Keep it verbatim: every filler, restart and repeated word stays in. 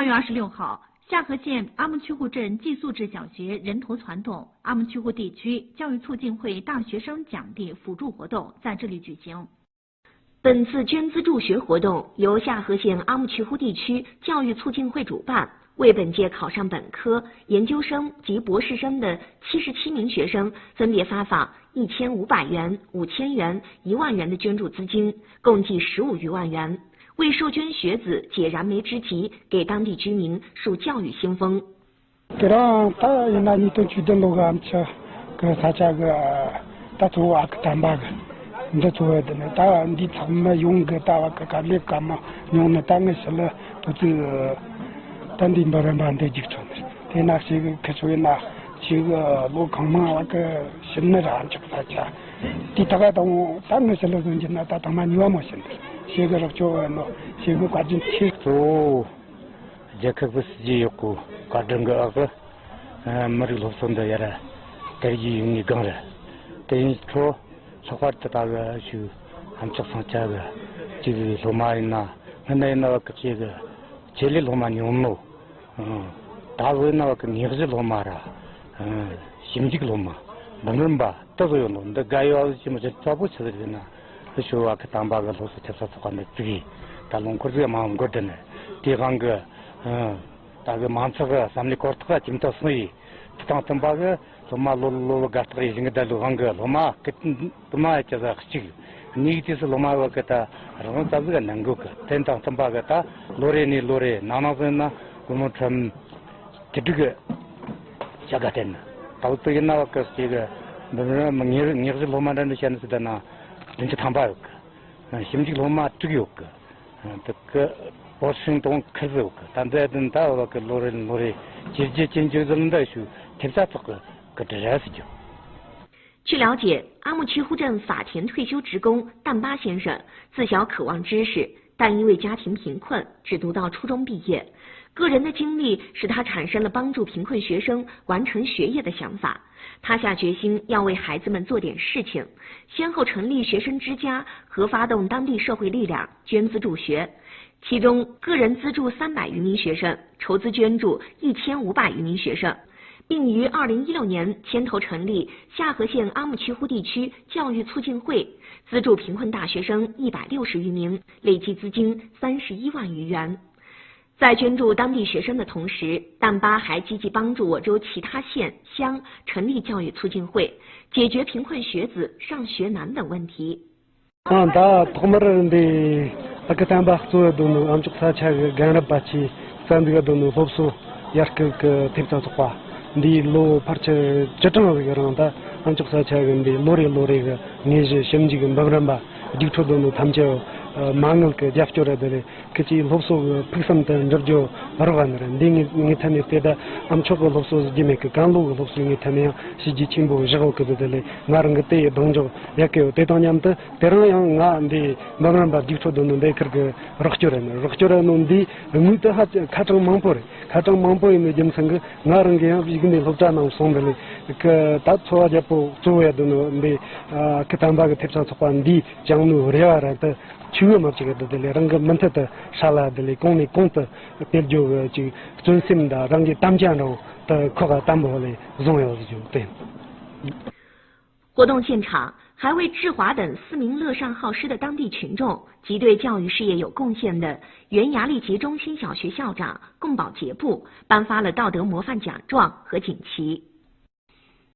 二月二十六号，下河县阿木曲户镇寄宿制小学人头攒动阿木曲户地区教育促进会大学生奖励辅助活动在这里举行。本次捐资助学活动由下河县阿木曲户地区教育促进会主办，为本届考上本科、研究生及博士生的七十七名学生分别发放一千五百元、五千元、一万元的捐助资金，共计十五余万元，为受捐学子解燃眉之急，给当地居民树教育新风。 དེ་རིང་ད་ཡིན་ན་ཉིས་སྟོང་བཅུ་བདུན་ལོ་གི་ཨ་མཆོག་གི་ས་ཆ་གི་ད་གཙོ་བོ་ཨ་ཁུ་དམ་པ་གི་འདི་གཙོ་བོ་དེ་ནི་ད་འདི་ཚང་མ་ཡོང་གི་ད་བ་གི་དཀའ་ལས་དཀའ་མ་མྱོང་ནི་ད་ངི་ཞི་ལི་དུ་ཙི་ད་འདི་འབུམ་རམས་པ་འདི་རྒྱུགས་ཚོ་ནི་དེ་ན་ཞིག་གི་ཁི་ཆོ་ཡིན་ན་ཞིག་གི་ལོ་གང་མང་བ་གི་ཞི་ནི་ར་ཨ་མཆོག་ས་ཆ་དེ་ད་ག་དང་ད་ངི་ཞི་ལི་ཟོན་གྱི་ན་ད་དང་མ་ཉུ་བ་མོ་ཞི་ནི་ཞིག་གི་རོགས་ཆོ་ནོ་ཞིག་གི་བཀའ་དྲིན་ཆེ་གཙོ་བོ། རྒྱལ་ཁབ་ཀྱི་སྲིད་ཇུས་ཡག་པོ་བཀའ་དྲིན་གྱི་འོག་གི་མི་རིགས་སློབ་གསོ་འདི་ཡར་དར་རྒྱས་ཡོང་ནི་སྒང་རེད། དེ་ཡིན་ཁྲོ་ལྷག་པར་དུ་ད་གི་ཞུ་ཨ་མཆོག་སང་ཆ་གི་ཅིག་སློབ་མ་ཡིན་ན་སྔོན་ན་ཡིན་ན་བ་གི་ཅིག་གི་ཆེད་ལས་སློབ་མ་ཉུང་ནོ། ད་བོད་ན་བ་གི་ཉག་གཞི་སློབ་མ་ར་ཞིབ་འཇུག་སློབ་མ་འབུམ་རམས་པ་དེ་ཚོ་ཡོད་ནོ་འདི་དགའ་ཡོད་ཅི་མོ་ཅི་ཚ་པོ་ཆི་ཟིག་ཟེར་ན། ཞུ་བ་གི་དམ་པ་གི་སློབ་གསོ་ཆབ་གསང་ཚོགས་པ་འདི་བཙུགས་ཡིན། ད་ལོ་འཁོར་ཟིག་མང་འགོར་དུ་ནི་དེའི་དབང་གི་ད་གི་མང་ཚོགས་གི་བསམ་བློའི་གོ་རྟོགས་ཇི་ལྟར་སོང་ཡིན། དེ་དང་མཐུན་པ་གི་སློབ་མ་ལོ་ལོ་ལོ་དགའ་རྟགས་ཡིན་ཞིང་གི་ད་ལོ་དབང་གི་སློབ་མ་སྐུ་སློབ་མ་ཡ་ཅི་ཟ་གཅིག་གཉིས་དུས་སུ་སློབ་མ་བ་གི་ད་རང་རྩ་ཟིག་ག་ནང་འགོ་གི་དེ་དང་མཐུན་པ་གི་ད་ལོ་རེ་ནས་ལོ་རེ་ནང་ནང་ཟིན་ན་སྒོར་མོ་ཁྲམ་དེ་དྲུག་གི་བྱ་དགའ་སྟེར་ན། ད་བོད་དུ་ཡིན་ན་བ་གི་ཅིག་གི་འབུམ་རམས་ཉག་ཉག་གཞི་སློབ་མ་འདྲ་འདྲ་བཤད་ན་ཟིག་ད་ན་བདུན་ཅུ་ཐམ་པ་ཡོད་གི། ཞིབ་འཇུག་སློབ་མ་དྲུག་ཡོད་གི། དེ་གི་བོ་ཤིང་དང་ཁི་ཟི་ཡོད་གི། ད་འདི་དུ་ད་བ་གི་ལོ་རེ་ལོ་རེ་ཇེ་ཇེ་ཅན་ཇེ་ཟིན་འདྲ་ཞུ་ཐེབས་རྩ་ཐོག་གི་གི་དྲི་ར་ཟིག་རྒྱུ། 据了解，阿木曲户镇法田退休职工但巴先生自小渴望知识，但因为家庭贫困，只读到初中毕业。个人的经历使他产生了帮助贫困学生完成学业的想法。他下决心要为孩子们做点事情，先后成立学生之家和发动当地社会力量捐资助学。其中，个人资助三百余名学生，筹资捐助一千五百余名学生。 并于二零一六年牵头成立下河县阿木曲户地区教育促进会，资助贫困大学生一百六十余名，累计资金三十一万余元。在捐助当地学生的同时，但巴还积极帮助我州其他县乡成立教育促进会，解决贫困学子上学难等问题。 ཨང་། ད་ཐོག་མར་འདི་ཨ་ཁུ་དམ་པ་གཙོ་བོ་དོན་ནོ་ཨ་མཆོག་ས་ཆ་གི་རྒན་རབས་པ་ཆེ་རྩ་འཛུགས་དོན་ནོ་སློབ་གསོ་ཡར་སྐུལ་གི་ཐེབས་རྩ་ཚོགས་པ་འདིའི་ལོ་ཕལ་ཆེར་བཅུ་གྲངས་རིགས་རིང་ད་ཨ་མཆོག་ས་ཆ་གི་འདི་ལོ་རེ་ལོ་རེ་གི་དངོས་གཞི་ཞིབ་འཇུག་གི་འབུམ་རམས་པ་རྒྱུགས་འཕྲོད་དོན་ནོ་ཐམས་ཅད་མ་དངུལ་གི་རྒྱབ་སྐྱོར་རེད། དེ་ལས་ཁི་ཅིའི་སློབ་གསོ་གི་ཕུགས་བསམ་དུ་འགྲུབ་རྒྱུ་རག་བ་ནི་རེད། འདི་ངའི་ངའི་ཐད་ནས་བལྟས་ད་ཨ་མཆོག་གི་སློབ་གསོ་ཟིག་རྒྱུ་མེད་གི། གང་ལོ་གི་སློབ་གསོའི་ངའི་ཐད་ནས་ཡང་བྱས་རྗེས་ཆེན་པོ་བཞག་ཡོད་གི། དེ་དེ་ལས་ང་རང་གི་དེ་ཡི་གདེང་འཇོག་ཡག་གི་ཡོད། དེ་དང་མཉམ་དུ་དེ་རིང་ཡང་ང་འདི་འབུམ་རམས་པ་རྒྱུགས་འཕྲོད་དོན་ནོ་འདི་ཁུར་གི་རོགས་སྐྱོར་རེད། ནི་རོགས་སྐྱོར་རེད་ནོ་འདི་དངུལ་དུ་ཧ་ཅང་ཁ་གྲངས་མང་པོ་རེད། ཁ་གྲངས་མང་པོ་ཡིན་ནོ་རྒྱུ་མཚན་གི་ང་རང་གི་ཡང་གཞུག་ནས་སློབ་གྲྭ་ནང་སོང་། དེ་ལས་ཀི་ད་འཚོ་བ་རྒྱབ་པོ་གཙོ་བོ་ཡ་དོན་ནོ་འདི་ཨ་ཁུ་དམ་པ་གི་ཐེབས་རྩ་ཚོགས་པ་འདི་བཅངས་ནོ་རེ་བ་རེད། དེ་ཆུ་བོ་མ་གཅིག་གི་དེ་དེ་ལས་རང་གི་མུ་མཐུད་དུ་ཧྲ་ལ་དེ་ལས་གོང་ནས་གོང་དུ་སྤེལ་རྒྱུ་གི་ཅིག་བརྩོན་སེམས་དང་རང་གི་དམ་བཅའ་འདྲ་བོ་དེ་ཁོག་ག་དམ་པོ་ལས་བཟུང་ཡོད་ཟེར་རྒྱུ་དེ།活动现场，还为志华等四名乐善好施的当地群众及对教育事业有贡献的原雅丽集中心小学校长贡保洁部颁发了道德模范奖状和锦旗。